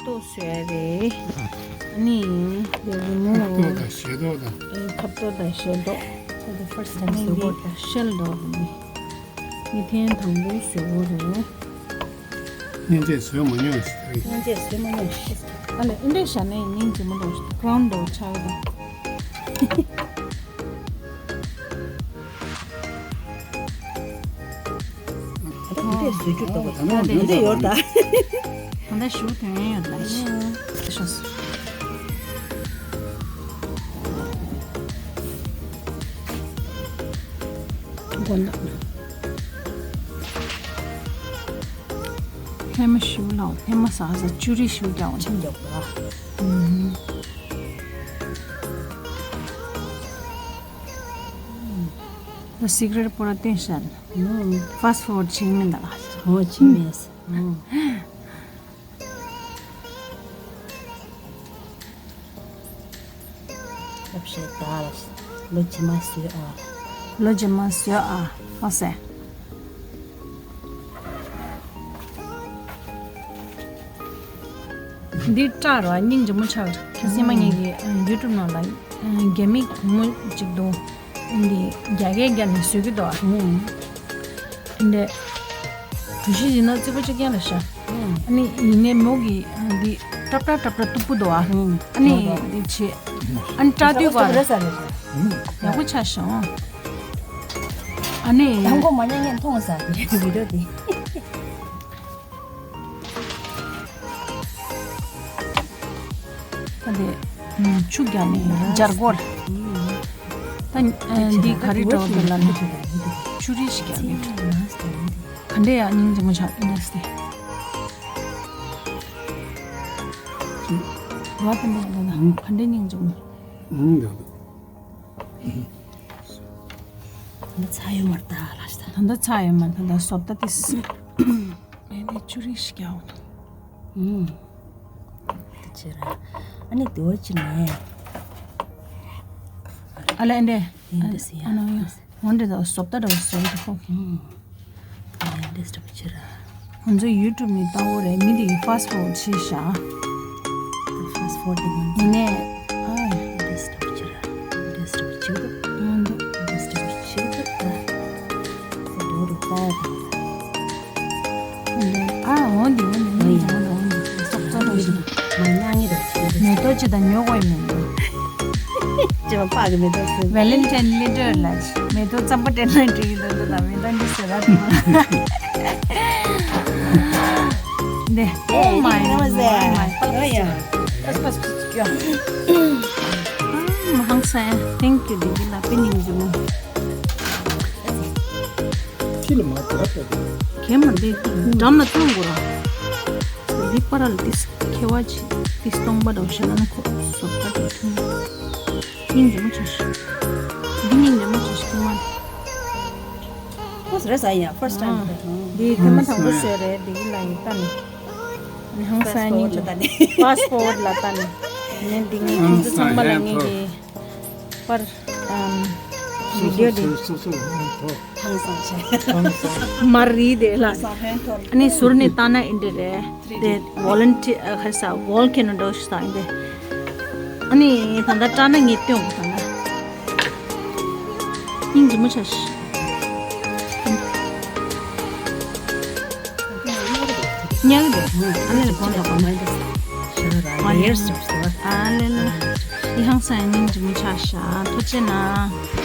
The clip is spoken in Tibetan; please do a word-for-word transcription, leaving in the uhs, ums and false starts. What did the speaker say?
ཏོག་བཟོས་རེད། ཨ་ནི་དེ་རི་མོ། ཁ་ཏོག་དང་ཞལ་ཏོག་དང་། ཨེ། ཁ་ཏོག་དང་ཞལ་ཏོག། ཨ་ནི་འདི་ཤེལ་ཏོག་རེད། མི་ཐེངས་དང་པོ་བཟོས་པ་རེད། སྙིང་རྗེ་བཟོས་མ་མྱོང་ཞིག་རེད། སྙིང་རྗེ་བཟོས་མ་མྱོང་ཞིག་ཨ་ལས་ཨེ་འདྲས་བཞག་ནས་སྙིང་རྗེ་མོ་འདུག་ཀྲོན་འདྲ་ཆགས་ཡོད། ད་ལྟ་དེ་འདྲས་བཟོས་རྒྱུ་འདུག་ག་ད་ནང་དེ་འདྲས་ཡོད་ད། ད་ལྟ་ཞུ་དོན་ཡོད་ལ་ཤི། མགོ་ནག་ན། ཧེ་མ་ཞུ་ལའོ་ཧེ་མ་ཟ་ཟ་ཅུ་རི་ཞུ་རྒྱག་འོང་ཆེན་རྒྱག་པ། ད་སི་ཀྲེ་ཊི་པོ་ར་བསྟན་ཤར། ཧྥ་སི་ཊི་ཕུ་ཌི་ཆིག་མིན་ད་ལ། ཧོ་ཆིག་མིན། ལབ་ཤེས་ད་ལ་ལོ་རྗེས་མ་བཟོས་ཨ། ལོ་རྗེས་མ་བཟོས་ཨ། ཨ་སེ། འདི་སྐྲ་ར་སྙིང་རྗེ་མོ་ཆགས། ཁྱེད་སེམས་མ་ངེད་ཀྱི་ཡུ་ཊུབ་ནང་ལ་རྒྱ་མི་གུང་མོ་གཅིག་འདུག་འདི་རྒྱ་སྐད་རྒྱག་ནས་བཟོས་ཀྱི་འདུག་ཨ། འདི་གྲུ་བཞི་ཡིན་ན་རྩིག་པ་གཅིག་རྐྱང་ལ་ཤ། ཨ་ནི་ཡིན་ནའི་མོ་གི་འདི་ཏྲབ་ཏྲ་ཏྲབ་ཏྲ་སྟུག་པོ་འདུག་ཨ། ཨ་ནི་འདི་བྱེད། ཨ་ནི་སྐྲ་དུས་བར་ཡག་པོ་ཆགས་ཤག་ཨ་ནི་དང་པོ་མ་ཉན་ཉན་མཐོང་ས་དེ་བི་ཌིའོ་དེ། ད་དེ་ཆུ་རྒྱག་ནས་སྦྱར་གོ། ད་འདི་ག་རེ་འདྲ་བོ་འདུག་ལབ་ན་ཆུ་རིས་ཤིག་རྒྱག་ནས་ག་འདྲས་ཡང་སྙིང་རྗེ་མོ་ཆགས་ཨིན་ནས་ཟེར། ར་དེ་མ་འདུག་ན་ག་འདྲས་སྙིང་རྗེ་མོ། ད་ཚ་ཡོད་མ་རེད་ད་ལ་ཤི་ད། ད་ད་ཚ་ཡོད་མ་རེད་ད་ད་བཟོ་ལྟ་དེ། ཨེ་འདི་ཅུ་རིས་ཤིག་རྒྱག་འོང་། ཨུམ། དེ་ཕྱིར་ར། ཨ་ནི་དེ་བ་ཅི་ནས། ཨ་ལེ་འདི། ཡིན་འདི་སི་ཡ། ཨ་ནོ་ཡ། འོན་ཏེ་ད་བཟོ་ལྟ་འདྲ་བོ་བཟོ་གི་འདུག་ཁོ། ཨུམ། ཨ་ནི་འདི་སི་ཕྱིར་ར། ང་ཚོ་ཡུ་ཊུབ་ནས་ལྟ་བོ་རེད་མི་འདི་གི་ཕ་སི་ཊི་ཕུ་ཌི་ཆེ་ཤག་ཕ་སི་ཊི་ཕུ་ཌི་དེ་ཡིན་ནས། ཨ། འདི་སི་ཕྱིར་ར། འདི་སི་ཕྱིར་ར། འདི་སི་ཕྱིར་ར། ཨ་འོ་འདི་འོ་འདི་འོ་འདི་འོ་འདི་ཙོག་ཙོག་འདྲ་ཞིག་མ་ཉག་ཉི་རེད་ཅེས་མེ་ཏོག་ཅི་དང་ཉོ་དགོས་མིན་འདུག་ཅེས་པ་ཕག་གི་མེ་ཏོག་ཟེར། ཝེ་ལེན་ཊེན་ལི་ཏྲ་ལ་མེ་ཏོག་རྩམ་པ་སྤྲད་ན་འགྲིག་གི་འདུག་འདི་ལ་མེ་ཏོག་འདི་ཟེར་ར་འདུག་འདི། Oh my, oh my, oh my. ཨ་མ་ཧང་སང་། Thank you འདི་གི་ལ་པི་ནིང་འདི་མོ། ཁྱི་ལ་མ་དགའ་ད་དེ། གད་མ་འདི་འགྲམ་ལ་བཏང་དགོས་ར། འདི་པར་ལ་ཏིས་ཁེ་བ་ཆི་ཏིས་སྟོང་པ་འདྲ་བོ་ཞེ་ན་ཁོ་བཟོ་ལྟ་འདྲ་མཐོང་། སྙིང་རྗེ་མོ་ཆགས་ཤིག་འདི་སྙིང་རྗེ་མོ་ཆགས་ཤིག་ཁྱི་མ། ཁོ་རེ་ས་ཡ་first time། འདི་ཐེངས་མ་དང་པོ་བཟོས་རེད་འདི་གི་ལ་ཡིན་ལྟ་ནི། ཧང་སང་སྙིང་རྗེ་མོ། ཕ་སི་ཊི་ཕུ་ཌི་ལ་ལྟ་ནི། ངས་འདི་ངས་ཁྱེད་ཚོ་ཚང་མ་ལ་ངས་ཀྱི་པར། ཨམ། བི་ཌིའོ་འདི། སོ་སོ་སོ་སོ་ཧང་སང་བྱས། ཧང་སང་། མར་རི་དེ་ལ། ཧང་སང་ཧན་ཐོར། ཨ་ནི་ཟུར་ནས་བཏང་ན་ཨིན་དེ་རེད། དེ་ཝོ་ལན་ཊི་ཨ་ཁ་ས་ཝོལ་ཁེ་ནོ་འདྲ་ཞིག་ས་ཨིན་དེ། ཨ་ནི་ད་ལྟ་སྐྲག་ན་ངས་སྟོན་གོ་ད་ལ། སྙིང་རྗེ་མོ་ཆགས་ཤིག་ཉག་གི་འདུག་ཨ་ལེ་ལ་གོན་འདྲ་གོན་མ་ཡིན་འདུག་ཨ་ལེ་ལ། ཡི་ཧང་སང་སྙིང་རྗེ་མོ་ཆགས་ཤག་ཐུགས་རྗེ་གནང་།